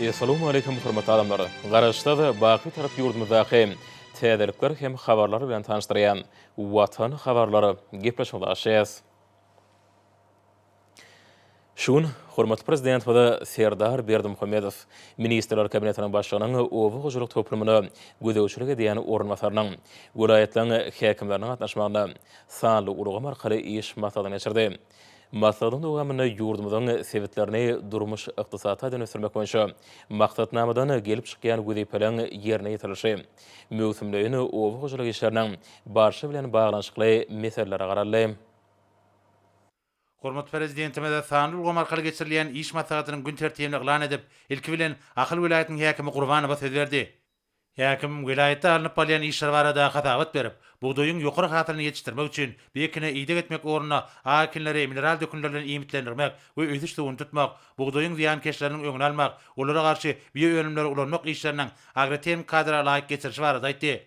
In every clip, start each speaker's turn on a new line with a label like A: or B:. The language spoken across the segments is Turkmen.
A: Essalawmaleýkim hormatly adamlar! Garaşsyz, baky Bitarap ýurdumyzdaky täzelikler hem habarlar bilen tanyşdyrýan Watan habarlary gepleşigimizi açýas. Şu gün hormatly Prezidentimiz Serdar Berdimuhamedow Ministrler Kabinetiniň Başlygynyň oba hojalyk toplumyna gözegçilik edýän orunbasarynyň, welaýatlaryň häkimleriniň gatnaşmagynda sanly ulgam arkaly iş maslahatyny geçirdi. Maslahatyň dowamynda ýurdumyzyň sebitlerini durmuş-ykdysady taýdan ösdürmek boýunça maksatnamadan gelip çykýan wezipeleriň ýerine ýetirilişi, möwsümleýin oba hojalyk işleriniň barşy bilen baglanyşykly meselelere garaldy.
B: Hormatly Prezidentimiz sanly ulgam arkaly geçirilýän iş maslahatynyň gün tertibini yglan edip, ilki bilen, Ahal welaýatynyň häkimi Gurbanowa söz berdi. Häkim welaýatda alnyp barylýan işler barada hasabat berip, bugdaýyň ýokary hasylyny ýetişdirmek üçin bu ekine ideg etmek ugrunda ak ekinleri mineral dökünler bilen iýmitlendirmek we ösüş suwuny tutmak, bugdaýyň zyýankeşleriniň öňüni almak, olara garşy bioönümleri ulanmak işleriniň agrotehniki kadra laýyk geçirilişi barada aýtdy.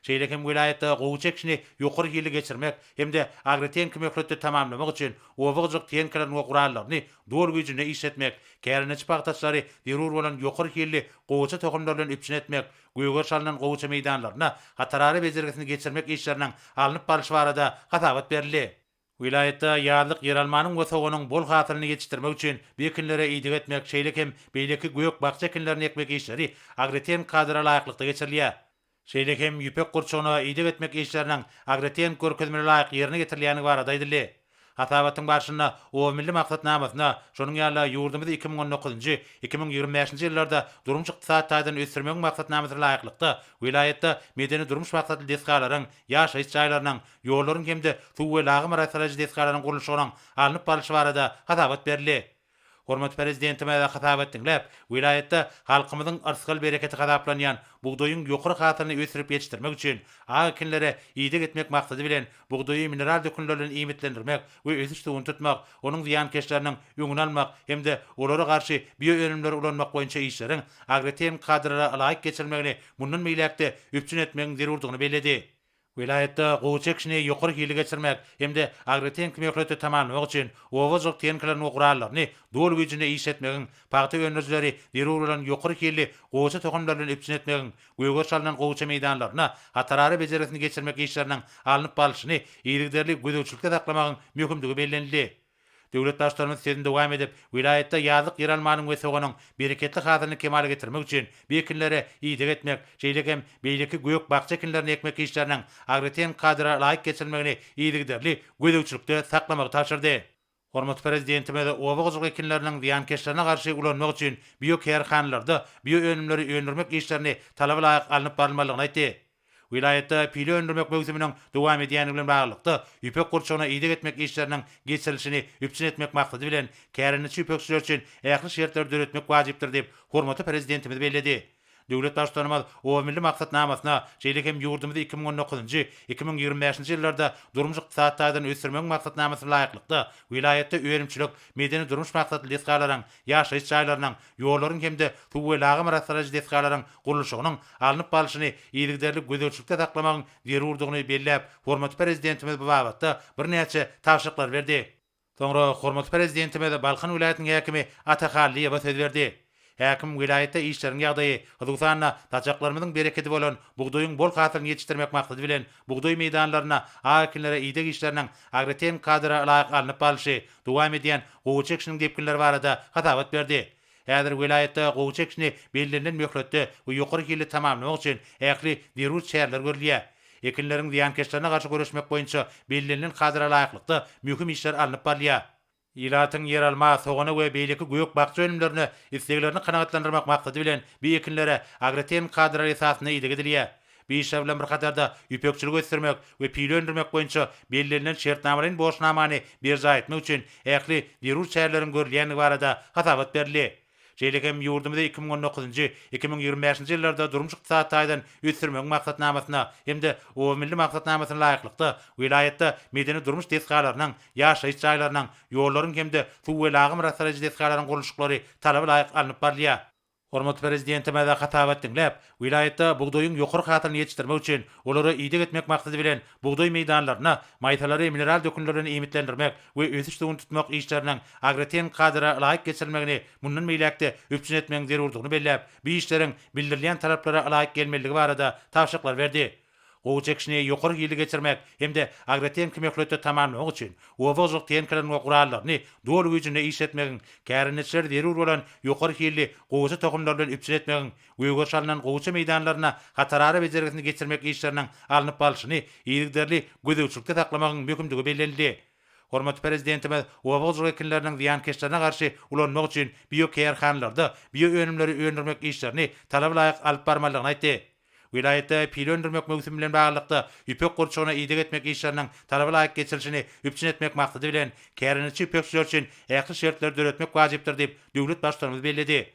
B: Şeýle hem welaýatda gowaça ekişini ýokary hilli geçirmek hem-de agrotehniki möhletde tamamlamak üçin oba hojalyk tehnikalaryny we gurallaryny doly güýjünde işletmek, kärendeçi pagtaçylary zerur bolan ýokary hilli gowaça tohumlary bilen üpjün etmek, gögeriş alnan gowaça meýdanlarynda hatarara bejergisini geçirmek işleriniň alnyp barlyşy barada hasabat berildi. Welaýatda ýazlyk ýeralmanyň we soganyň bol hasylyny ýetişdirmek üçin bu ekinlere ideg etmek, şeýle hem beýleki gök-bakja ekinlerini ekmek işleri agrotehniki kadalara laýyklykda geçirilýär. Şeýle hem ýüpek gurçugyna ideg etmek işleriniň agrotehniki görkezmelere laýyk ýerine ýetirilýändigi barada aýdyldy. Hasabatyň barşynda Oba milli maksatnamasyna, şonuň ýaly-da ýurdumyzy 2019-njy, 2025-nji ýyllarda durmuş-ykdysady taýdan ösdürmegiň maksatnamasyna laýyklykda, welaýatda medeni-durmuş maksatly desgalaryň, ýaşaýyş jaýlarynyň, ýollaryň hem-de suw we lagym arassalaýjy desgalaryň gurluşygynyň alnyp barlyşy barada hasabat berildi. Hormatly Prezidentimiz hasabat diňläp, welaýatda halkymyzyň yrsgal-bereketi hasaplanýan bugdaýyň ýokary hasylyny ösdürip ýetişdirmek üçin ak ekinlere ideg etmek maksady bilen bugdaýy mineral dökünler bilen iýmitlendirmek we ösüş suwuny tutmak, onuň zyýankeşleriniň öňüni almak hem-de olara garşy bioönümleri ulanmak boýunça işleriň agrotehniki kadalara laýyk geçirilmegini mundan beýläk-de üpjün etmegiň zerurdygyny belledi. Welaýatda gowaça ekişini ýokary hilli geçirmek hem-de agrotehniki möhletde tamamlamak üçin oba hojalyk tehnikalaryny we gurallaryny doly güýjünde işletmegiň, pagta öndürijileri zerur bolan ýokary hilli gowaça tohumlary bilen üpjün etmegiň, gögeriş alnan gowaça meýdanlarynda hatarara bejergisini geçirmek işleriniň alnyp barlyşyny yzygiderli gözegçilikde saklamagyň möhümdigi bellenildi. Döwlet Baştutanymyz sözüni dowam edip, welaýatda ýazlyk ýeralmanyň we soganyň bereketli hasylyny kemala getirmek üçin bu ekinlere ideg etmek, şeýle hem beýleki gök-bakja ekinlerini ekmek işleriniň agrotehniki kadalara laýyk geçirilmegini yzygiderli gözegçilikde saklamagy tabşyrdy. Hormatly Prezidentimiz oba hojalyk ekinleriniň zyýankeşlerine garşy ulanmak üçin biokärhanalarda bioönümleri öndürmek işlerini talaba laýyk alnyp barylmalydygyny aýtdy. Welaýatda pile öndürmek möwsüminiň dowam edýändigi bilen baglylykda, ýüpek gurçugyna ideg etmek işleriniň geçirilişini üpjün etmek maksady bilen, kärendeçi ýüpekçiler üçin ähli şertleri döretmek wajypdyr diýip, hormatly Prezidentimiz belledi. Döwlet Baştutanymyz Oba milli maksatnamasyna, şeýle hem ýurdumyzy 2019-njy, 2025-nji ýyllarda durmuş-ykdysady taýdan ösdürmegiň maksatnamasyna laýyklykda, welaýatda önümçilik, medeni-durmuş maksatly desgalaryň, ýaşaýyş jaýlarynyň, ýollaryň hem-de suw we lagym arassalaýjy desgalaryň gurluşygynyň alnyp barlyşyny yzygiderli gözegçilikde saklamagyň zerurdygyny belläp, hormatly Prezidentimiz bu babatda birnäçe tabşyryklary berdi. Soňra hormatly Prezidentimiz Balkan welaýatynyň häkimi Ata Hallyýewe söz berdi. Häkim welaýatda işleriň ýagdaýy, hususan-da, saçaklarymyzyň berekedi bolan bugdaýyň bol hasylyny ýetişdirmek maksady bilen, bugdaý meýdanlarynda ak ekinlere ideg işleriniň agrotehniki kadalara laýyk alnyp barlyşy, dowam edýän gowaça ekişiniň depginleri barada hasabat berdi. Häzir welaýatda gowaça ekişini bellenilen möhletde we ýokary hilli tamamlamak üçin ähli zerur çäreler görülýär. Ekinleriň zyýankeşlerine garşy göreşmek boýunça bellenilen kadalara laýyklykda möhüm işler alnyp barylýar. Ilatyň ýeralma, sogana we beýleki gök-bakja önümlerine isleglerini kanagatlandyrmak maksady bilen bu ekinlere agrotehniki kadalar esasynda ideg edilýär. Bu işler bilen bir hatarda ýüpekçiligi ösdürmek we pile öndürmek boýunça bellenilen şertnamalaýyn borçnamany berjaý etmek üçin ähli zerur çäreleriň görülýändigi barada hasabat berildi. Şeýle hem ýurdumyzy 2019-njy, 2025-nji ýyllarda durmuş-ykdysady taýdan ösdürmegiň maksatnamasyna hem-de Oba milli maksatnamasyna laýyklykda, welaýatda medeni-durmuş desgalarynyň, ýaşaýyş jaýlarynyň, ýollaryň hem-de suw we lagym arassalaýjy desgalaryň gurluşyklary talaba laýyk alnyp barylýar. Hormatly Prezidentimiz hasabat diňläp, welaýatda bugdaýyň ýokary hasylyny ýetişdirmek üçin olara ideg etmek maksady bilen bugdaý meýdanlarynda maýsalary mineral dökünler bilen iýmitlendirmek we ösüş suwuny tutmak işleriniň agrotehniki kadalara laýyk geçirilmegini mundan beýläk-de üpjün etmegiň zerurdygyny belläp, bu işleriň bildirilýän talaplara laýyk gelmelidigi barada tabşyryklar berdi. Gowy çekişini ýokary hilli geçirmek hem-de agrotehniki möhletde tamamlamak üçin oba hojalyk tehnikalaryny we gurallaryny doly güýjünde işletmegiň, kärendeçileri zerur bolan ýokary hilli gowaça tohumlary bilen üpjün etmegiň, gögeriş alnan gowaça meýdanlarynda hatarara bejergisini geçirmek işleriniň alnyp barlyşyny yzygiderli gözegçilikde saklamagyň möhümdigi bellenildi. Hormatly Prezidentimiz oba hojalyk ekinleriniň zyýankeşlerine garşy ulanmak üçin biokärhanalarda bioönümleri öndürmek işlerini talaba laýyk alyp barmalydygyny aýtdy. Welaýatda pile öndürmek möwsümi bilen baglylykda, ýüpek gurçugyna ideg etmek işleriniň talaba laýyk geçirilişini üpjün etmek maksady bilen, kärendeçi ýüpekçiler üçin ähli şertleri döretmek wajypdyr diýip, döwlet Baştutanymyz belledi.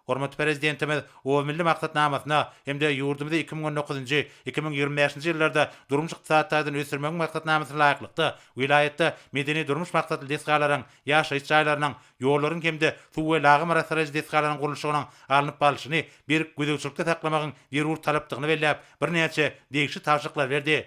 B: Hormatly Prezidentimiz Oba milli maksatnamasyna hem-de ýurdumyzy 2019-njy, 2025-nji ýyllarda durmuş-ykdysady taýdan ösdürmegiň maksatnamasyna laýyklykda, welaýatda medeni-durmuş maksatly desgalaryň, ýaşaýyş jaýlarynyň, ýollaryň hem-de suw we lagym arassalaýjy desgalaryň gurluşygynyň alnyp barlyşyny berk gözegçilikde saklamagyň zerur talapdygyny belläp, birnäçe degişli tabşyryklary berdi.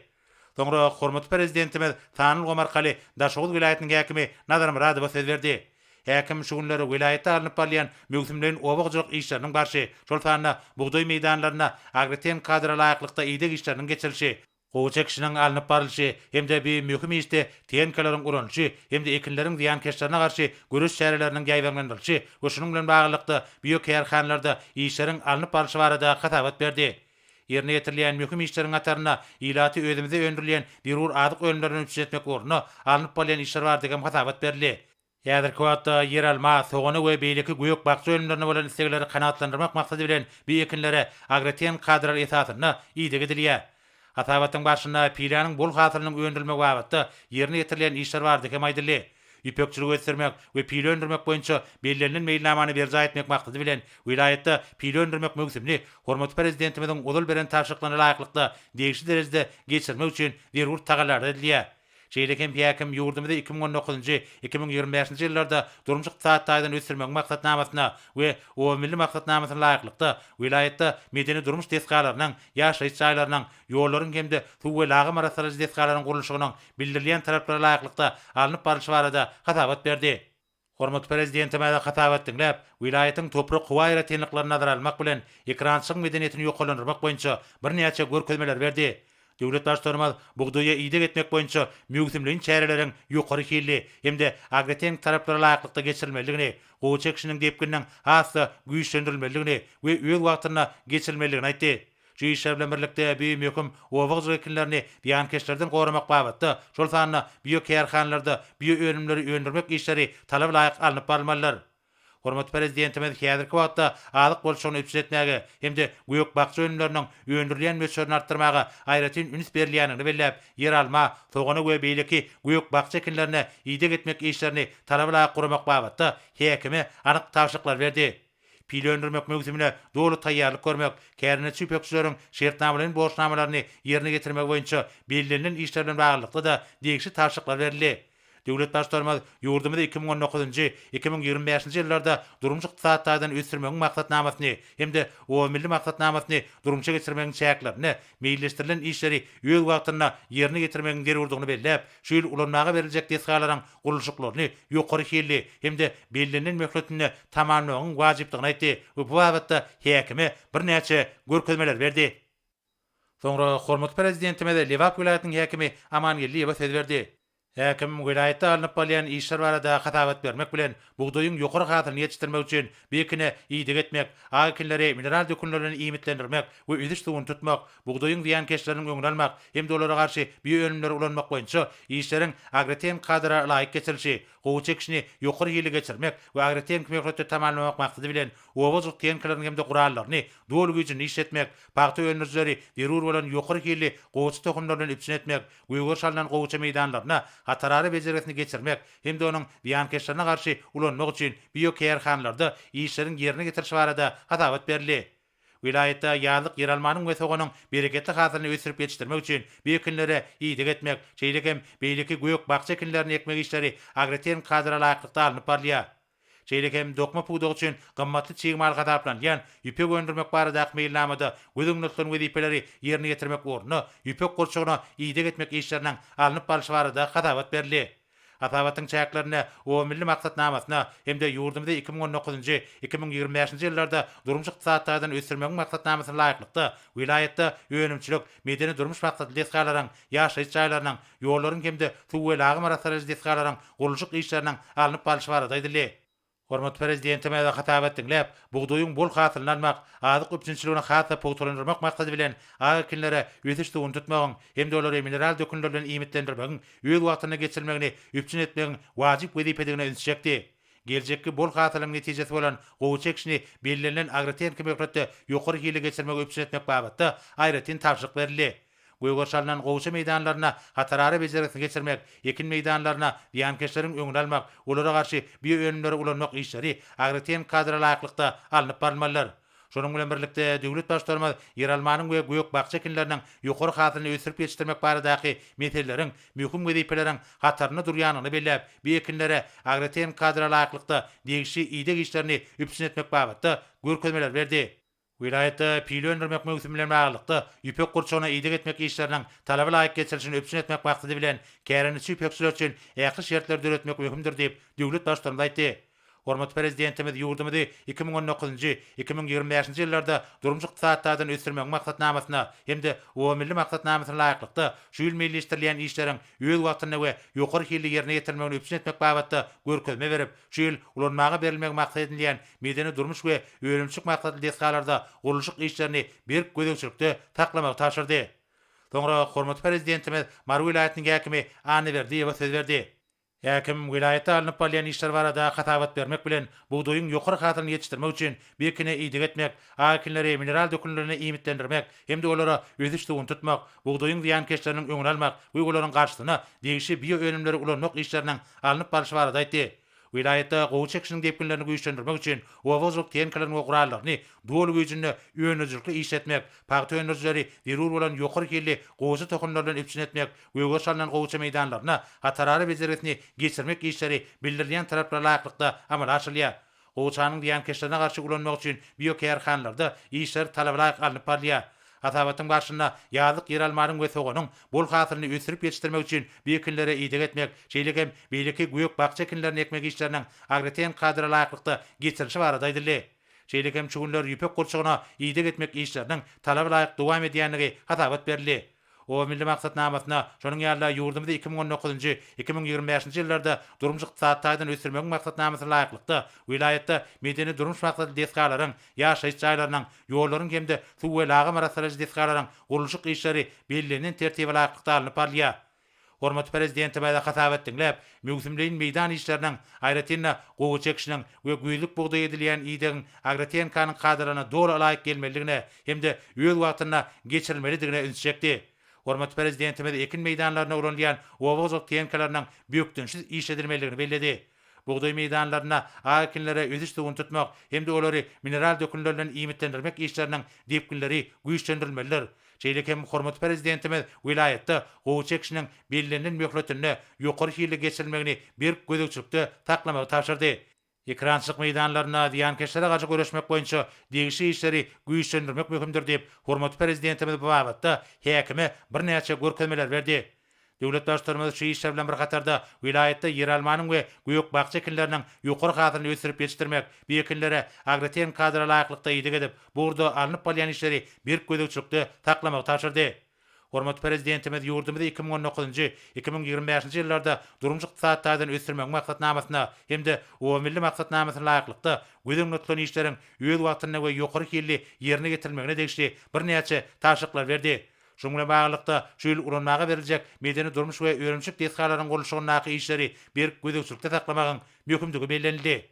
B: Soňra hormatly Prezidentimiz sanly ulgam arkaly Daşoguz welaýatynyň häkimi Nazar Myradowa söz berdi. Häkim şu günler welaýatda alnyp barylýan möwsümleýin oba hojalyk işleriniň barşy, şol sanda bugdaý meýdanlarynda agrotehniki kadra laýyklykda ideg işleriniň geçirilişi, Gowy çekişiniň alnyp barlyşy hem-de bu möhüm işde tehnikalaryň ulanylyşy hem-de ekinleriň zyýankeşlerine garşy göreş çäreleriniň ýaýbaňlandyrylyşy we şunuň bilen baglylykda biokärhanalarda işleriň alnyp barlyşy barada hasabat berdi. Ýerine ýetirilýän möhüm işleriň hatarynda ilaty özümizde öndürilýän zerur azyk önümleri bilen üpjün etmek ugrunda alnyp barylýan işler barada hem hasabat berildi. Häzirki wagtda ýeralma, sogana we beýleki gök-bakja önümlerine bolan islegleri kanagatlandyrmak maksady bilen bu ekinlere agrotehniki kadalar esasynda ideg edilýär. Hasabatyň barşynda piläniň bol hasylynyň öndürilmegi babatda ýerine ýetirilýän işler barada hem aýdyldy. Ýüpekçiligi ösdürmek we pile öndürmek boýunça bellenilen meýilnamany berjaý etmek maksady bilen, welaýatda pile öndürmek möwsümini hormatly Prezidentimiziň ozal beren tabşyryklaryna laýyklykda degişli derejede geçirmek üçin zerur tagallalar edilýär. Şeýle hem häkim ýurdumyzy 2019-njy, 2025-nji ýyllarda durmuş-ykdysady taýdan ösdürmegiň maksatnamasyna we Oba milli maksatnamasyna laýyklykda, welaýatda medeni-durmuş desgalarynyň, ýaşaýyş jaýlarynyň, ýollaryň hem-de suw we lagym arassalaýjy desgalaryň gurluşygynyň bildirilýän talaplara laýyklykda alnyp barlyşy barada hasabat berdi. Hormatly Prezidentimiz hasabat diňläp, welaýatyň toprak-howa aýratynlyklaryny nazara almak bilen, ekerançylygyň medeniýetini ýokarlandyrmak boýunça birnäçe görkezmeleri berdi. Döwlet Baştutanymyz bugdaýa ideg etmek boýunça möwsümleýin çäreleriň ýokary hilli hem-de agrotehniki talaplara laýyklykda geçirilmelidigini, gowaça ekişiniň depgininiň has-da güýçlendirilmelidigini we öz wagtynda geçirilmelidigini aýtdy. Şu işler bilen birlikde bu möhüm oba hojalyk ekinlerini zyýankeşlerden goramak babatda, şol sanda biokärhanalarda bioönümleri öndürmek işleri talaba laýyk alnyp barylmalydyr. Hormatly Prezidentimiz häzirki wagtda azyk bolçulygyny üpjün etmäge hem-de gök-bakja önümleriniň öndürilýän möçberini artdyrmaga aýratyn üns berilýändigini belläp, ýeralma, sogana we beýleki gök-bakja ekinlerine ideg etmek işlerini talaba laýyk guramak babatda häkime anyk tabşyryklary berdi. Pile öndürmek möwsümine doly taýýarlyk görmek, kärendeçi ýüpekçileriň şertnamalaýyn borçnamalaryny ýerine ýetirmegi boýunça bellenilen işler bilen baglylykda-da degişli tabşyryklar berildi. Döwlet Baştutanymyz ýurdumyzy 2019-njy, 2025-nji ýyllarda durmuş-ykdysady taýdan ösdürmegiň maksatnamasyny hem-de Oba milli maksatnamasyny durmuşa geçirmegiň çäklerinde meýilleşdirilen işleri öz wagtynda ýerine ýetirmegiň zerurdygyny belläp, şu ýyl ulanmaga beriljek desgalaryň gurluşyklaryny ýokary hilli hem-de bellenilen möhletinde tamamlamagyň wajypdygyny aýtdy we bu babatda häkime birnäçe görkezmeleri berdi. Soňra hormatly Prezidentimiz Lebap welaýatynyň häkimi Aman Geldiýewe söz berdi. Häkim welaýatda alnyp barylýan işler barada hasabat bermek bilen, bugdaýyň ýokary hasylyny ýetişdirmek üçin bu ekine ideg etmek, ak ekinleri mineral dökünler bilen iýmitlendirmek we ösüş suwuny tutmak, bugdaýyň zyýankeşleriniň öňüni almak hem-de olara garşy bioönümleri ulanmak boýunça işleriň agrotehniki kadalara laýyk geçirilişi, gowaça ekişini ýokary hilli geçirmek we agrotehniki möhletde tamamlamak maksady bilen, oba hojalyk tehnikalaryny hem-de gurallaryny doly güýjünde işletmek, pagta öndürijileri zerur bolan ýokary hilli gowaça tohumlary bilen üpjün etmek, gögeriş alnan gowaça meýdanlaryna hatarara bejergisini geçirmek hem-de onuň zyýankeşlerine garşy ulanmak üçin biokärhanalarda işleriň ýerine ýetirilişi barada hasabat berildi. Welaýatda ýazlyk ýeralmanyň we soganyň bereketli hasylyny ösdürip ýetişdirmek üçin bu ekinlere ideg etmek, şeýle hem beýleki gök-bakja ekinlerini ekmek işleri agrotehniki kadalara laýyklykda alnyp barylýar. Şeýle hem dokma pudagy üçin gymmatly çig mal hasaplanylýan ýüpek öndürmek baradaky meýilnamada göz öňünde tutulan wezipeleri ýerine ýetirmek ugrunda ýüpek gurçugyna ideg etmek işleriniň alnyp barlyşy barada hasabat berildi. Hasabatyň çäklerinde Oba milli maksatnamasyna hem-de ýurdumyzy 2019-njy, 2025-nji ýyllarda durmuş-ykdysady taýdan ösdürmegiň maksatnamasyna laýyklykda, welaýatda önümçilik, medeni-durmuş maksatly desgalaryň, ýaşaýyş jaýlarynyň, ýollaryň hem-de suw we lagym arassalaýjy desgalaryň gurluşyk işleriniň alnyp barlyşy barada aýdyldy. Hormatly Prezidentimiz hasabat diňläp, bugdaýyň bol hasylyny almak, azyk üpjünçiligini has-da pugtalandyrmak maksady bilen, ak ekinlere ösüş suwuny tutmagyň hem-de olary mineral dökünler bilen iýmitlendirmegiň öz wagtynda geçirilmegini üpjün etmegiň wajyp wezipedigine ünsi çekdi. Geljekki bol hasylyň netijesi bolan gowaça ekişini bellenilen agrotehniki möhletde ýokary hilli geçirmegi üpjün etmek babatda aýratyn tabşyryk berildi. Gögeriş alnan gowaça meýdanlarynda hatarara bejergisini geçirmek, ekin meýdanlarynda zyýankeşleriň öňüni almak, olara garşy bioönümleri ulanmak işleri agrotehniki kadra laýyklykda alnyp barylmalydyr. Şonuň bilen birlikde, döwlet Baştutanymyz ýeralmanyň we gök-bakja ekinleriniň ýokary hasylyny ösdürip ýetişdirmek baradaky meseleleriň möhüm wezipeleriň hatarynda durýandygyny belläp, bu ekinlere agrotehniki kadra laýyklykda degişli ideg işlerini üpjün etmek babatda görkezmeler berdi. Welaýatda pile öndürmek möwsümi bilen baglylykda, ýüpek gurçugyna ideg etmek işleriniň talaba laýyk geçirilişini üpjün etmek maksady bilen, kärendeçi ýüpekçiler üçin ähli şertleri döretmek möhümdir diýip, döwlet Baştutanymyz aýtdy. Hormatly Prezidentimiz ýurdumyzy 2019-njy, 2025-nji ýyllarda durmuş-ykdysady taýdan ösdürmegiň maksatnamasyna hem-de Oba milli maksatnamasyna laýyklykda, şu ýyl meýilleşdirilýän işleriň öz wagtynda we ýokary hilli ýerine ýetirilmegini üpjün etmek babatda görkezme berip, şu ýyl ulanmaga berilmegi maksat edinilýän medeni-durmuş we önümçilik maksatly desgalarda gurluşyk işlerini berk gözegçilikde saklamagy tabşyrdy. Soňra hormatly Prezidentimiz Mary welaýatynyň häkimi Annaberdiýewe söz berdi. Häkim welaýatda alnyp barylýan işler barada hasabat bermek bilen, bugdaýyň ýokary hasylyny ýetişdirmek üçin bu ekine ideg etmek, ak ekinleri mineral dökünlerine iýmitlendirmek hem-de olara ösüş suwuny tutmak, bugdaýyň zyýankeşleriniň öňüni almak we olaryň garşysyna degişli bioönümleri ulanmak işleriniň alnyp barlyşy barada aýtdy. Welaýatda gowaça ekişiniň depginlerini güýçlendirmek üçin oba hojalyk tehnikalaryny we gurallaryny doly güýjünde öndürijilikli işletmek, pagta öndürijileri zerur bolan ýokary hilli gowaça tohumlary bilen üpjün etmek, gögeriş alnan gowaça meýdanlaryna hatarara bejergisini geçirmek işleri bildirilýän talaplara laýyklykda amala aşyrylýar. Gowaçanyň zyýankeşlerine garşy ulanmak üçin biokärhanalarda işler talabalaýyk alnyp barylýar. Hasabatyň barşynda ýazlyk ýeralmanyň we soganyň bol hasylyny ösdürip ýetişdirmek üçin bu ekinlere ideg etmek, şeýle hem beýleki gök-bakja ekinlerini ekmek işleriniň agrotehniki kadra laýyklykda geçirilişi barada aýdyldy. Şeýle hem şu günler ýüpek gurçugyna ideg etmek işleriniň talabalaýyk dowam edýändigi hasabat berildi. Oba milli maksatnamasyna, şonuň ýaly-da ýurdumyzy 2019-njy, 2025-nji ýyllarda durmuş-ykdysady taýdan ösdürmegiň maksatnamasyna laýyklykda, welaýatda medeni-durmuş maksatly desgalaryň, ýaşaýyş jaýlarynyň, ýollaryň hem-de suw we lagym arassalaýjy desgalaryň gurluşyk işleri bellenilen tertibe laýyklykda alnyp barylýar. Hormatly Prezidentimiz hasabat diňläp, möwsümleýin meýdan işleriniň, aýratyn-da, gowaça ekişiniň we güýzlük bugdaý edilýän idegiň agrotehnikanyň kadalaryna doly ylaýyk gelmelidigine hem-de öz wagtynda geçirilmelidigine ünsi çekdi. Hormatly Prezidentimiz ekin meýdanlarynda ulanylýan oba hojalyk tehnikalarynyň bökdençsiz işledilmelidigini belledi. Bugdaý meýdanlarynda ak ekinlere ösüş suwuny tutmak hem-de olary mineral dökünler bilen iýmitlendirmek işleriniň depginleri güýçlendirilmelidir. Şeýle hem hormatly Prezidentimiz welaýatda gowaça ekişiniň bellenilen möhletinde ýokary hilli geçirilmegini berk gözegçilikde saklamagy tabşyrdy. Ekerançylyk meýdanlarynda zyýankeşlere garşy göreşmek boýunça degişli işleri güýçlendirmek möhümdir diýip, hormatly Prezidentimiz bu babatda häkime birnäçe görkezmeleri berdi. Döwlet Baştutanymyz şu işler bilen bir hatarda, welaýatda ýeralmanyň we gök-bakja ekinleriniň ýokary hasylyny ösdürip ýetişdirmek, bu ekinlere agrotehniki kadara laýyklykda ideg edip, bu ugurda alnyp barylýan işleri berk gözegçilikde saklamagy tabşyrdy. Hormatly Prezidentimiz ýurdumyzy 2019-njy, 2025-nji ýyllarda durmuş-ykdysady taýdan ösdürmegiň maksatnamasyna hem-de Oba milli maksatnamasyna laýyklykda göz öňünde tutulan işleriň öz wagtynda we ýokary hilli ýerine ýetirilmegine degişli birnäçe tabşyryklary berdi. Şunuň bilen baglylykda, şu ýyl ulanmaga beriljek medeni-durmuş we önümçilik desgalarynyň gurluşygyndaky işleri berk gözegçilikde saklamagyň möhümdigi bellenildi.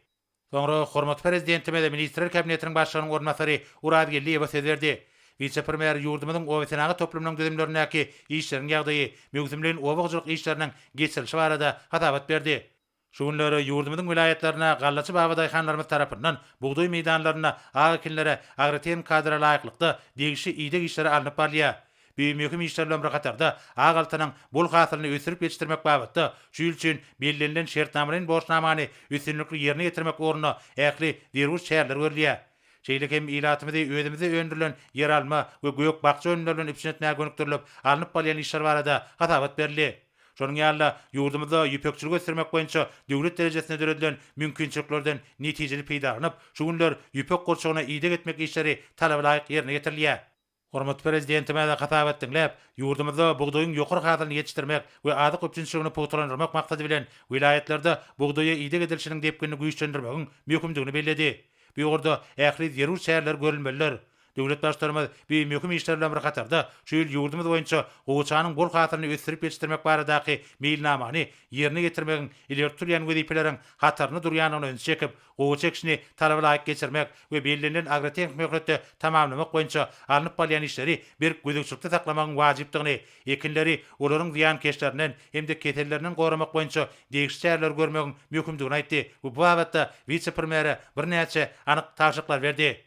B: Soňra hormatly Prezidentimiz Ministrler Kabinetiniň Başlygynyň orunbasary Urazgeldiýewe söz berdi. Wise-premýer ýurdumyzyň obasenagat toplumynyň düzümlerindäki işleriň ýagdaýy, möwsümleýin oba hojalyk işleriniň geçirilişi barada hasabat berdi. Şu günler ýurdumyzyň welaýatlarynda gallaçy babadaýhanlarymyz tarapyndan bugdaý meýdanlarynda ak ekinlere agrotehniki kadara laýyklykda degişli ideg işleri alnyp barylýar. Bu möhüm işler bilen bir hatarda, ak altynyň bol hasylyny ösdürip ýetişdirmek babatda şu ýyl üçin bellenilen şertnamalaýyn borçnamany üstünlikli ýerine ýetirmek ugrunda ähli zerur çäreler görülýär. Şeýle hem ilatymyzy özümizde öndürilen ýeralma we gök-bakja önümleri bilen üpjün etmäge gönükdirilip alnyp barylýan işler barada hasabat berildi. Şonuň ýaly-da, ýurdumyzda ýüpekçiligi ösdürmek boýunça döwlet derejesinde döredilen mümkinçiliklerden netijeli peýdalanyp, şu günler ýüpek gurçugyna ideg etmek işleri talabalaýyk ýerine ýetirilýär. Hormatly Prezidentimiz hasabat diňläp, ýurdumyzda bugdaýyň ýokary hasylyny ýetişdirmek we azyk üpjünçiligini pugtalandyrmak maksady bilen, welaýatlarda bugdaýa ideg edilişiniň depginini güýçlendirmegiň möhümdigini belledi. Bu ugurda ähli zerur çäreler görülmelidir. Döwlet Baştutanymyz bu möhüm işler bilen bir hatarda, şu ýyl ýurdumyz boýunça gowaçanyň bol hasylyny ösdürip ýetişdirmek baradaky meýilnamany ýerine ýetirmegiň ileri tutulýan wezipeleriň hatarynda durýandygyna ünsi çekip, gowaça ekişini talaba laýyk geçirmek we bellenilen agrotehniki möhletde tamamlamak boýunça alnyp barylýan işleri berk gözegçilikde saklamagyň wajypdygyny, ekinleri olaryň zyýankeşlerinden hem-de kesellerinden goramak boýunça degişli çäreleri görmegiň möhümdigini aýtdy we bu babatda wise-premýere birnäçe anyk tabşyryklary berdi.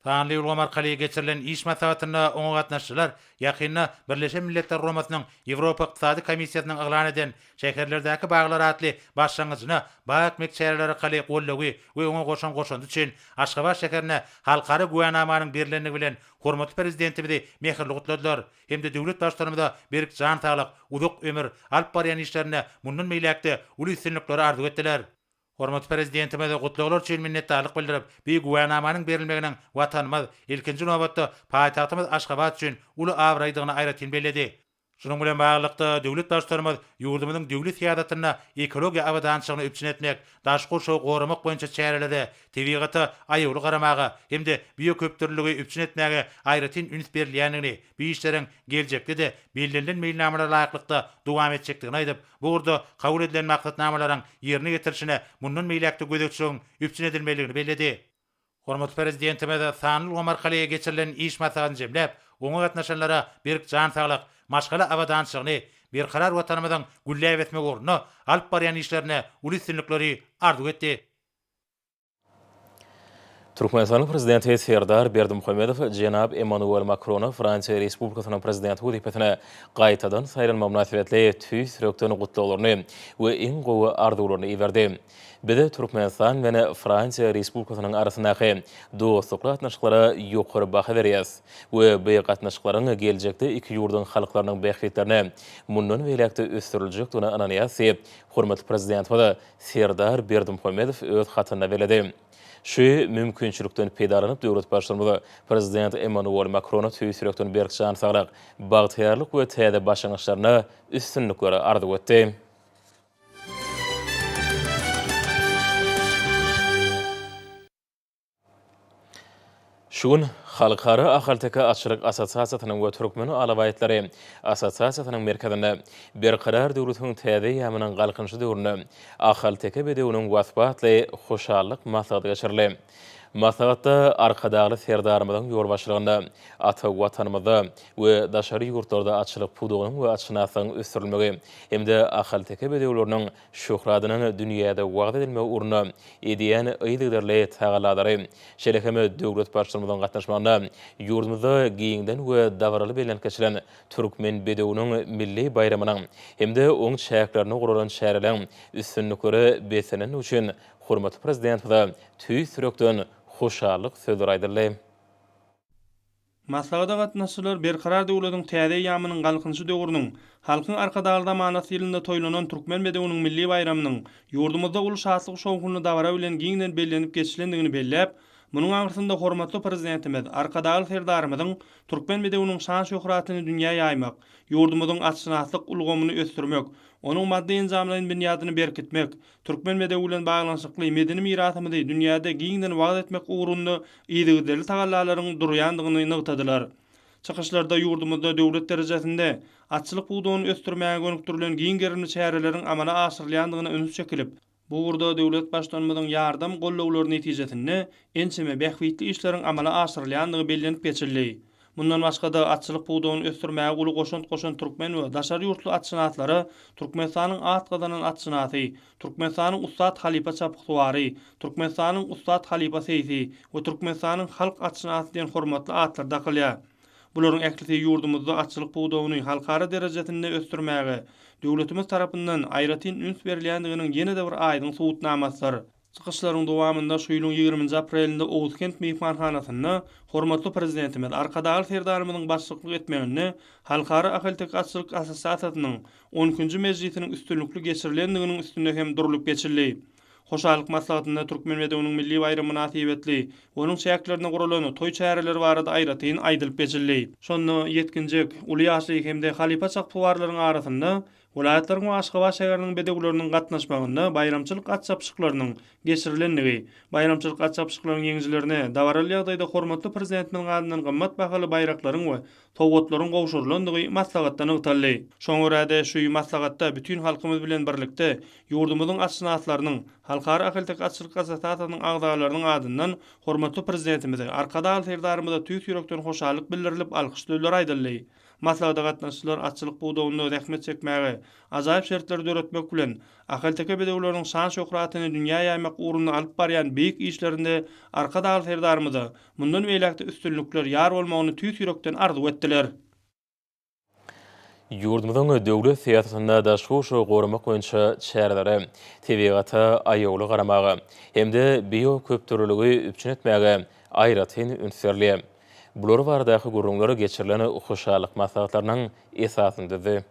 B: Sanly ulgam arkaly geçirilen iş maslahatynda oňa gatnaşyjylar ýakynda Birleşen Milletler Guramasynyň Ýewropa Ykdysady Komissiýasynyň yglan eden Şäherlerdäki baglar atly başlangyjyna bag ekmek çäreleri arkaly goldawy we oňa goşan goşandy üçin Aşgabat şäherine halkara güwänamanyň berlendigi bilen hormatly Prezidentimizi mähirli gutladylar hem-de döwlet Baştutanymyza berk jan saglyk, uzak ömür, alyp barýan işlerinde mundan beýläk-de uly üstünlikleri arzuw etdiler. Hormatly Prezidentimize gutlaglar üçin minnetdarlyk bildirip, bu güwänamanyň berilmeginiň Watanymyz, ilkinji nobatda, paýtagtymyz Aşgabat üçin uly abraýdygyny aýratyn belledi. Şunuň bilen baglylykda, döwlet Baştutanymyz ýurdumyzyň döwlet syýasatynda ekologiýa abadançylygyny üpjün etmek, daşky gurşawy goramak boýunça çärelere, tebigata aýawly garamaga hem-de bioköpdürlüligi üpjün etmäge aýratyn üns berilýändigini, bu işleriň geljekde-de bellenilen meýilnamalara laýyklykda dowam etjekdigini aýdyp, Bu ugurda kabul edilen maksatnamalaryň ýerine ýetirilişine mundan beýläk-de gözegçiligiň üpjün edilmelidigini belledi. Hormatly Prezidentimiz sanly ulgam arkaly geçirilen iş maslahatyny jemläp, oňa gatnaşanlara berk jan saglyk, maşgala abadançylygyny, berkarar Watanymyzyň gülläp ösmegi ugrunda alyp barýan işlerinde uly üstünlikleri arzuw etdi.
A: Türkmenistanyň Prezidenti Serdar Berdimuhamedow jenap Emmanuel Makrona Fransiýa Respublikasynyň Prezidenti wezipesine gaýtadan saýlanmagy mynasybetli tüýs ýürekden gutlaglaryny we iň gowy arzuwlaryny iberdi. Biz Türkmenistan bilen Fransiýa Respublikasynyň arasyndaky dostlukly gatnaşyklara ýokary baha berýäris we bu gatnaşyklaryň geljekde iki ýurduň halklarynyň bähbitlerine mundan beýläk-de ösdüriljekdigine ynanýarys diýip, hormatly Prezidentimiz Serdar Berdimuhamedow öz hatynda belledi. Şu mümkinçilikden peýdalanyp, döwlet Baştutanymyz Prezident Emmanuel Makrona tüýs ýürekden berk jan saglyk, bagtyýarlyk we täze başlangyçlarynda üstünlikleri arzuw etdi. Şu gün Halkara ahalteke atçylyk assosiasiýasynyň we Türkmen alabaýtlary assosiasiýasynyň merkezinde Berkarar döwletiň täze eýýamynyň Galkynyşy döwründe ahalteke bedewiniň waspy atly hoşallyk maslahaty geçirildi. Maslahatda Arkadagly Serdarymyzyň ýolbaşçylygynda ata Watanymyzda we daşary ýurtlarda atçylyk pudagynyň we atşynaslygyň ösdürilmegi hem-de ahalteke bedewleriniň şöhratynyň dünýäde wagyz edilmegi ugrunda edýän yzygiderli tagallalary, şeýle hem döwlet Baştutanymyzyň gatnaşmagynda ýurdumyzda giňden we dabaraly bellenip geçilen Türkmen bedewiniň milli baýramynyň hem-de oň çäklerinde guralan çäreleriň üstünliklere beslenendigi üçin hormatly Prezidentimize tüýs ýürekden hoşallyk sözleri aýdyldy.
C: Maslahata gatnaşyjylar Berkarar döwletiň täze eýýamynyň Galkynyşy döwrüniň, Halkyň Arkadagly zamanasy ýylynda toýlanan Türkmen bedewiniň milli baýramynyň ýurdumyzda uly şatlyk-şowhunly dabara bilen giňden bellenip geçilendigini belläp, munuň aňyrsynda hormatly Prezidentimiz Arkadagly Serdarymyzyň türkmen bedewiniň şan-şöhratyny dünýä ýaýmak, ýurdumyzyň atşynaslyk ulgamyny ösdürmek, onuň maddy-enjamlaýyn binýadyny berkitmek, Türkmen bedewi bilen baglanyşykly medeni mirasymyzy dünýäde giňden wagyz etmek ugrunda yzygiderli tagallalaryň durýandygyny nygtadylar. Çykyşlarda ýurdumyzda döwlet derejesinde atçylyk pudagyny ösdürmäge gönükdirilen giň gerimli çäreleriň amala aşyrylýandygyna üns çekilip, bu ugurda döwlet Baştutanymyzyň ýardam-gollawlary netijesinde ençeme bähbitli işleriň amala aşyrylýandygy bellenip geçildi. Mundan başga-da, atçylyk pudagyny ösdürmäge uly goşant goşan türkmen we daşary ýurtly atşynaslara Türkmenistanyň at gazanan atşynasy, Türkmenistanyň ussat halypa çapyksuwary, Türkmenistanyň ussat halypa seýsi we Türkmenistanyň halk atşynasy diýen hormatly atlar dakylýar. Bularyň ählisi ýurdumyzda atçylyk pudagyny halkara derejesinde ösdürmäge döwletimiz tarapyndan aýratyn üns berilýändiginiň ýene-de bir aýdyň subutnamasydyr. Çykyşlaryň dowamynda şu ýylyň ýigriminji aprelinde Oguzkent myhmanhanasynda hormatly Prezidentimiz Arkadagly Serdarymyzyň başlyklyk etmeginde Halkara ahalteke atçylyk assosiasiýasynyň on ikinji mejlisiniň üstünlikli geçirilendiginiň üstünde hem durlup geçildi. Hoşallyk maslahatynda Türkmen bedewiniň milli baýramy mynasybetli onuň çäklerinde guralan toý çäreleri barada aýratyn aýdylyp geçildi. Şonda ýetginjek, uly ýaşly hem-de halypa çapyksuwarlaryň arasynda welaýatlaryň we Aşgabat şäheriniň bedewleriniň gatnaşmagynda baýramçylyk at çapyşyklarynyň geçirilendigi, baýramçylyk at çapyşyklaryň ýeňijilerine dabaraly ýagdaýda hormatly Prezidentimiziň adyndan gymmat bahaly baýraklaryň we sowgatlaryň gowşurylandygy maslahatda nygtaldy. Şoňa görä-de, şu maslahatda bütin halkymyz bilen birlikde ýurdumyzyň atşynaslarynyň, Halkara ahalteke atçylyk assosiasiýasynyň agzalarynyň adyndan hormatly Prezidentimize, Arkadagly Serdarymyza tüýs ýürekden hoşallyk bildirilip, alkyş sözleri aýdyldy. Maslahata gatnaşyjylar atçylyk pudagynda zähmet çekmäge ajaýyp şertleri döretmek bilen, ahalteke bedewleriniň şan-şöhratyny dünýä ýaýmak ugrunda alyp barýan beýik işlerinde Arkadagly Serdarymyza mundan beýläk-de üstünlikler ýar bolmagyny tüýs ýürekden arzuw etdiler.
A: Ýurdumyzyň döwlet syýasatynda daşky gurşawy goramak boýunça çärelere, tebigata aýawly garamaga hem-de bioköpdürlüligi üpjün etmäge aýratyn üns berilýär. Bular baradaky gürrüňler geçirilen hoşallyk maslahatlarynyň esasyny düzdi.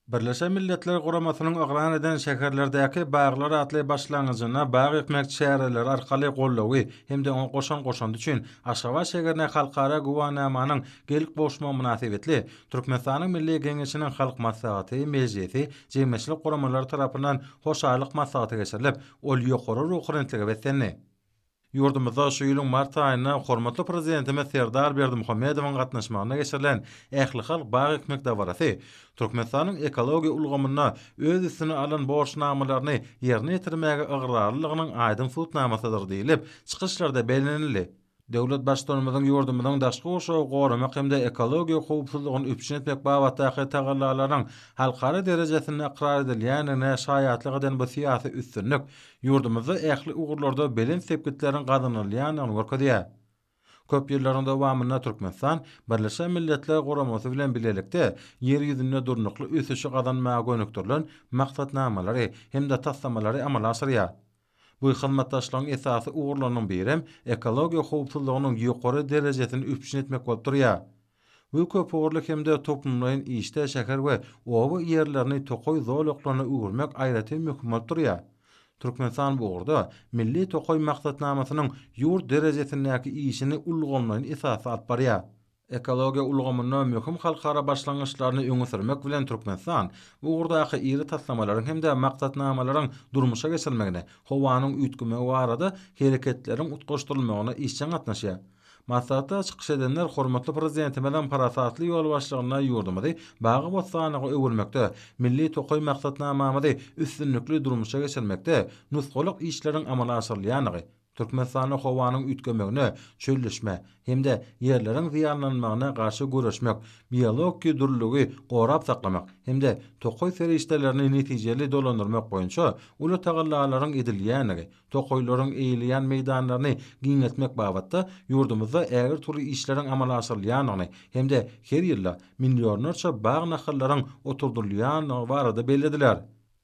B: Birleşen Milletler Guramasynyň yglan eden Şäherlerdäki baglar atly başlangyjyna bag ekmek çäreleri arkaly goldawy hem-de oňa goşan goşandy üçin Aşgabat şägerine halkara güwänamanyň gelip gowuşmagy mynasybetli Türkmenistanyň Milli Geňeşiniň Halk Maslahaty, Mejlisi, jemgyýetçilik guramalary tarapyndan hoşallyk maslahaty geçirilip, ol ýokary ruhubelentlige beslendi. Ýurdumyzda şu ýylyň mart aýynda hormatly Prezidentimiz Serdar Berdimuhamedowyň gatnaşmagynda geçirilen ählihalk bag ekmek dabarasy Türkmenistanyň ekologiýa ulgamynda öz üstüne alan borçnamalaryny ýerine ýetirmäge ygrarlylygynyň aýdyň subutnamasydyr diýlip, çykyşlarda bellenildi. Döwlet Baştutanymyzyň ýurdumyzyň daşky gurşawy goramak hem-de ekologiýa howpsuzlygyny üpjün etmek babatdaky tagallalarynyň halkara derejesinde ykrar edilýändigine şaýatlyk eden bu syýasy üstünlik ýurdumyzda ähli ugurlarda belent sepgitleriň gazanylýandygyny görkezýär. Köp ýyllaryň dowamynda Türkmenistan Birleşen Milletler Guramasy bilen bilelikde Ýer ýüzünde durnukly ösüşi gazanmaga gönükdirilen maksatnamalary hem-de taslamalary amala aşyrýar. Bu hyzmatdaşlygyň esasy ugurlarynyň birem ekologiýa howpsuzlygynyň ýokary derejesini üpjün etmek bolup durýar. Bu köpugurly hem-de toplumlaýyn işde şäher we oba ýerlerini tokaý zolaklaryna öwürmek aýratyn möhüm bolup durýar. Türkmenistan bu ugurda Milli tokaý maksatnamasynyň ýurt derejesindäki işini ulgamlaýyn esasda alyp barýar. Ekologiýa ulgamynda möhüm halkara başlangyçlaryny öňe sürmek bilen Türkmenistan bu ugurdaky iri taslamalaryň hem-de maksatnamalaryň durmuşa geçirilmegine, howanyň üýtgemegi barada hereketleriň utgaşdyrylmagyna işjeň gatnaşýar. Maslahatda çykyş edenler hormatly Prezidentimiziň parasatly ýolbaşçylygynda ýurdumyzy bagy-bossanlyga öwürmekde, milli tokaý maksatnamamyzy üstünlikli durmuşa geçirmekde nusgalyk işleriň amala aşyrylýandygy, Türkmenistanda howanyň üýtgemegine, çölleşmä hem-de ýerleriň zyýanlanmagyna garşy göreşmek, biologiki dürlüligi gorap saklamak hem-de tokaý serişdelerini netijeli dolandyrmak boýunça uly tagallalaryň edilýändigi, Tokaýlaryň eýeleýän meýdanlaryny giňeltmek babatda ýurdumyzda ägirt uly işleriň amala aşyrylýandygyny hem-de her ýylda millionlarça bag nahallaryň oturdylýandygy barada bellediler.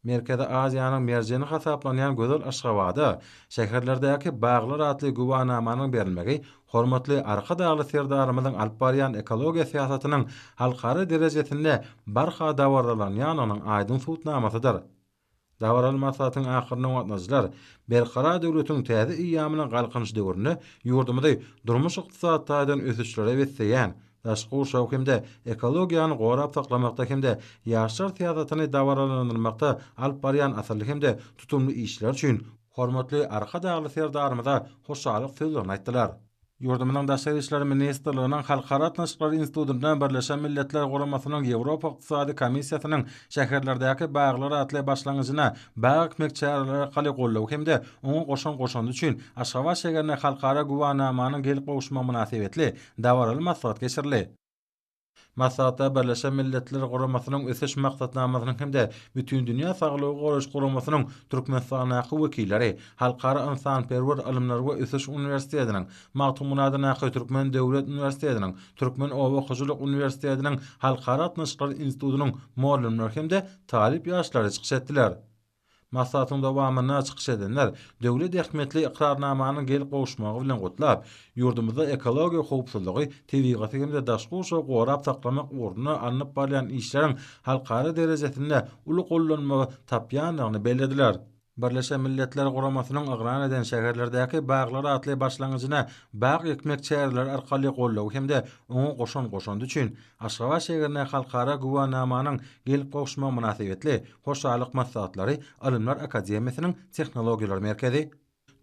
B: Merkezi Aziýanyň merjeni hasaplanýan gözel Aşgabada Şäherlerdäki baglar atly güwänamanyň berilmegi hormatly Arkadagly Serdarymyzyň alyp barýan ekologiýa syýasatynyň halkara derejesinde barha dabaralanýandygynyň aýdyň subutnamasydyr. Dabaraly maslahatyň ahyrynda gatnaşyjylar Berkarar döwletiň täze eýýamynyň Galkynyş döwründe ýurdumyzy durmuş-ykdysady taýdan ösüşlere besleýän, daşky gurşawy hem-de ekologiýany gorap saklamakda hem-de ýaşlar syýasatyny dabaralandyrmakda alyp barýan asylly hem-de tutumly işleri üçin hormatly Arkadagly Serdarymyza hoşallyk sözlerini aýtdylar. Ýurdumyzyň Daşary işler ministrliginiň Halkara gatnaşyklary institutynda Birleşen Milletler Guramasynyň Ýewropa Ykdysady Komissiýasynyň Şäherlerdäki baglar atly başlangyjyna bag ekmek çäreleri arkaly goldawy hem-de oňa goşan goşandy üçin Aşgabat şägerine halkara güwänamanyň gelip gowuşmagy mynasybetli dabaraly maslahat geçirildi. Maslahatda Birleşen Milletler Guramasynyň Ösüş Maksatnamasynyň hem-de Bütindünýä Saglygy Goraýyş Guramasynyň Türkmenistandaky wekilleri, Halkara ynsanperwer ylymlar we ösüş uniwersitetiniň, Magtymguly adyndaky Türkmen döwlet uniwersitetiniň, Türkmen oba hojalyk uniwersitetiniň Halkara gatnaşyklary institutynyň mugallymlary hem-de talyp ýaşlary çykyş etdiler. Maslahatyň dowamynda çykyş edenler döwlet ähmiýetli ykrarnamanyň gelip gowuşmagy bilen gutlap, ýurdumyzda ekologiýa howpsuzlygy, tebigaty hem-de daşky gurşawy gorap saklamak ugrunda alnyp barylýan işleriň halkara derejesinde uly gollanma tapýandygyny bellediler. Birleşen Milletler Guramasynyň yglan eden Şäherlerdäki baglar atly başlangyjyna bag ekmek çäreleri arkaly goldawy hem-de oňa goşan goşandy üçin Aşgabat şäherine halkara güwänamanyň gelip gowuşmagy mynasybetli hoşallyk maslahatlary Ylymlar akademiýasynyň Tehnologiýalar merkezi,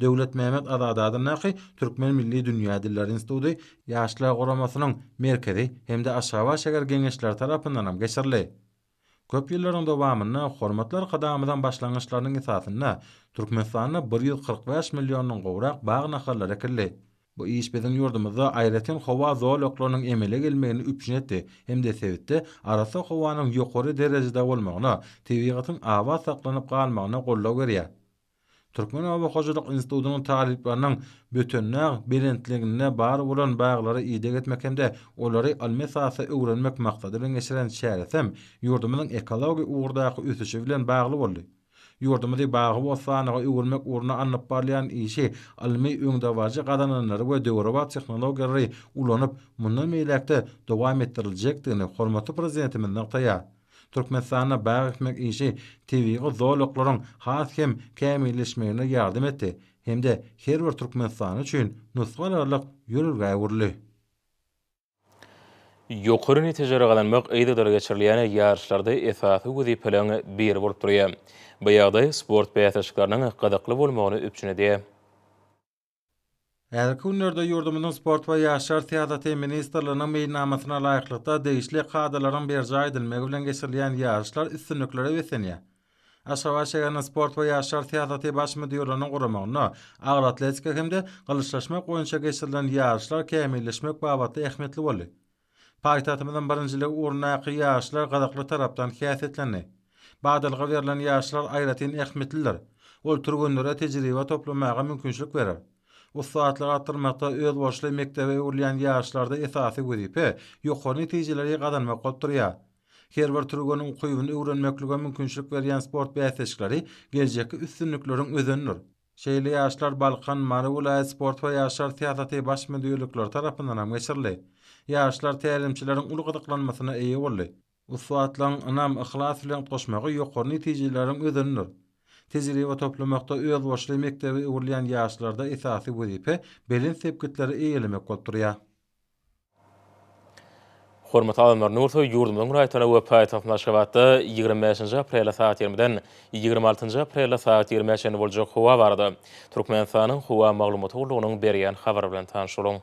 B: Döwletmämmet Azady adyndaky Türkmen milli dünýä dilleri instituty, Ýaşlar guramasynyň Merkezi hem-de Aşgabat şäher Geňeşleri tarapyndan hem geçirildi. Köp ýyllaryň dowamynda hormatly Arkadagymyzyň başlangyçlarynyň esasynda Türkmenistanda 145 milliondan gowrak bag nahallary ekildi. Bu iş biziň ýurdumyzda aýratyn howa zolaklarynyň emele gelmegini üpjün etdi hem-de sebitde arassa howanyň ýokary derejede bolmagyna, tebigatyň abat saklanyp galmagyna goldaw berýär. Türkmen oba hojalyk institutynyň talyplarynyň Bötendag belentliginde bar bolan baglara ideg etmek hem-de olary ylmy esasda öwrenmek maksady bilen geçiren çäresem ýurdumyzyň ekologiýa ugurdaky ösüşi bilen bagly boldy. Ýurdumyzy bagy-bossanlyga öwürmek ugrunda alnyp barylýan işi ylmy öňdebaryjy gazananlary we döwrebap tehnologiýalary ulanyp, mundan beýläk-de dowam etdiriljekdigini hormatly Prezidentimiz nygtaýar. Türkmenistanda bag ekmek işi tebigy zolaklaryň has hem kämilleşmegine ýardam etdi hem-de her bir türkmenistanly üçin nusga alarlyk ýörelgä öwrüldi.
A: Ýokary netijeleri gazanmak yzygiderli geçirilýän ýaryşlarda esasy wezipeleriň biri bolup durýar. Bu ýagdaý sport bäsleşikleriniň gyzykly bolmagyny üpjün edýär.
B: Häzirki günlerde ýurdumyzyň Sport we ýaşlar syýasaty ministrliginiň meýilnamasyna laýyklykda degişli kadalaryň berjaý edilmegi bilen geçirilýän ýaryşlar üstünliklere beslenýär. Aşgabat şäheriniň Sport we ýaşlar syýasaty baş müdirliginiň guramagynda agyr atletika hem-de gylyçlaşmak boýunça geçirilen ýaryşlar kämilleşmek babatda ähmiýetli boldy. Paýtagtymyzyň birinjiligi ugrundaky ýaryşlar gyzykly tarapdan häsiýetlendi. Badalga berlen ýaryşlar aýratyn ähmiýetlidir. Ol türgenlere tejribe toplamaga mümkinçilik berer. Ussatlygy artdyrmakda özboluşly mekdebe öwrülýän ýaryşlarda esasy wezipe ýokary netijeleri gazanmak bolup durýar. Her bir türgeniň ukybyny öwrenmeklige mümkinçilik berýän sport bäsleşikleri geljekki üstünlikleriň özenidir. Şeýle ýaryşlar Balkan, Mary welaýat sport we ýaşlar syýasaty baş müdirlikleri tarapyndan hem geçirildi. Ýaryşlar tälimçileriň uly gyzyklanmasyna eýe boldy. Ussatlygyň ynam, yhlas bilen utgaşmagy ýokary netijeleriň özenidir. Tejribe toplamakda özboluşly mekdebe öwrülýän ýaryşlarda esasy wezipe belent sepgitleri eýelemek bolup durýar.
A: Hormatly adamlar, indi bolsa ýurdumyzyň welaýatlarynda we paýtagtymyz Aşgabatda 25-nji aprelde sagat 20-den 26-njy aprelde sagat 20-ä çenli boljak howa barada Türkmenistanyň Howa maglumaty gullugynyň berýän habary bilen tanyş boluň.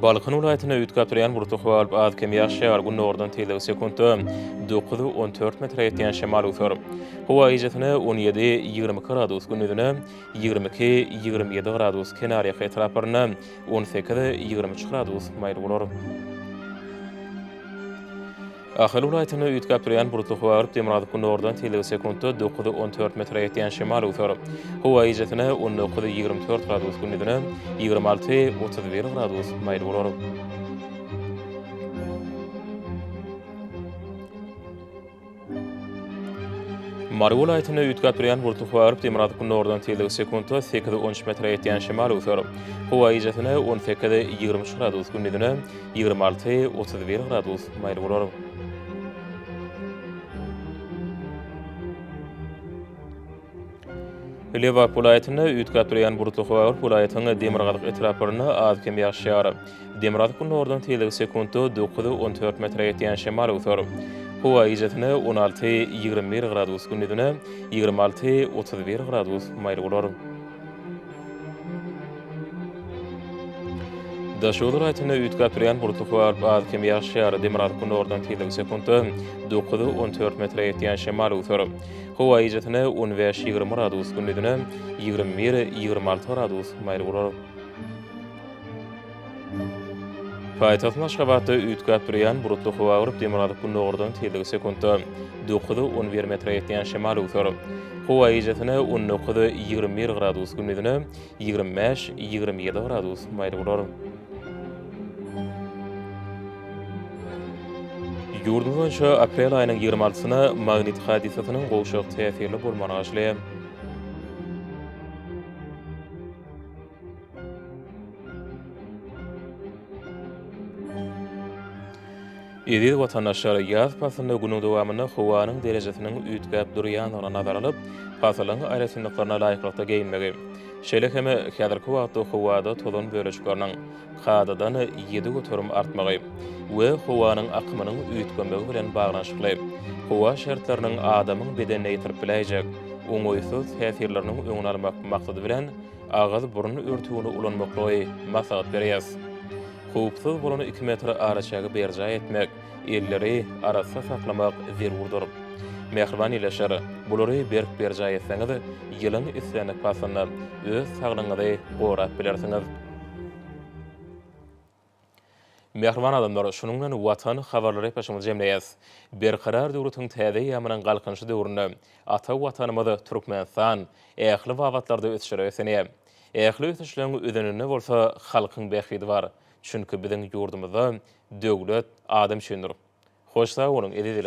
A: Balkan welaýatynda üýtgäp durýan bulutly howa bolup, az-kem ýagyş ýagar, gündogardan tizligi sekuntda dokuz, on dört metre ýetýän şemal öwser. Howa gijesine on ýedi, 22 gradus, gündizine 22, 27 gradus, kenarýaka etraplarynda on sekiz, 23 gradus maýyl bolar. Ahal welaýatynda üýtgäp durýan bulutly howa bolup, demirgazyk-gündogardan tizligi sekuntda dokuz, on dört metre ýetýän şemal öwser. Howa gijesine on dokuz, 24 gradus, gündizine 26, 31 gradus maýyl bolar. Mary welaýatynda üýtgäp durýan bulutly howa bolup, demirgazyk-gündogardan tizligi sekuntda sekiz, on üç metre ýetýän şemal öwser. Howa gijesine on sekiz, 23 gradus, gündizine 26, 31 gradus maýyl bolar. Lebap welaýatynda üýtgäp durýan bulutly howa bolup, welaýatyň demirgazyk etraplarynda az-kem ýagyş ýagar. Demirgazyk-gündogardan tizligi sekuntda dokuz, on dört metre ýetýän şemal öwser. Howa gijesine on alty, 21 gradus, gündizine 26, 31 gradus maýyl bolar. Daşoguz welaýatynda üýtgäp durýan bulutly howa bolup, az-kem ýagyş ýagar. Demirgazyk-günordan tizligi sekuntda 9-14 metre ýetýän şemal öwser. Howa gijesine 15-20 gradus, gündizine 21-26 gradus maýyl bolar. Paýtagtymyz Aşgabatda üýtgäp durýan bulutly howa bolup, demirgazyk-gündogardan tizligi sekuntda 9-11 metre ýetýän şemal öwser. Howa gijesine 19-21 gradus, gündizine 25, 27 gradus maýyl bolar. Ýurdumyz boýunça aprel aýynyň 26-syna magnit hadysasynyň gowşak täsirli bolmagyna garaşylýar. Eziz watandaşlar, ýaz paslynda günüň dowamynda howanyň derejesiniň üýtgäp durýandygyny nazara alyp, pasylyň aýratynlyklaryna laýyklykda geýinmegi, şeýle hem häzirki wagtda howada tozan bölejikleriniň kadadan 7% artmagy we howanyň akymynyň üýtgemegi bilen baglanyşykly howa şertleriniň adamyň bedenine ýetirip biläýjek oňaýsyz täsirleriniň öňüni almak maksady bilen agyz-burun örtügini ulanmaklygy maslahat berýäris. Howpsuz bolan iki metr araçägi berjaý etmek, elleri arassa saklamak zerurdyr. Mähriban ildeşler, bulary berk berjaý etseňiz, ýylyň islendik paslynda öz saglygyňyzy gorap bilersiňiz. Mähriban adamlar, şunuň bilen Watan habarlary epleşigimizi jemleýäs. Berkarar döwletiň täze eýýamynyň Galkynyşy döwründe ata Watanymyz Türkmenistan ähli babatlarda ösüşlere beslenýär. Ähli ösüşleň özeninde bolsa halkyň bähbidi bar. Çünki biziň ýurdumyzda döwlet adam üçindir. Hoş sag boluň, eziz ilaş!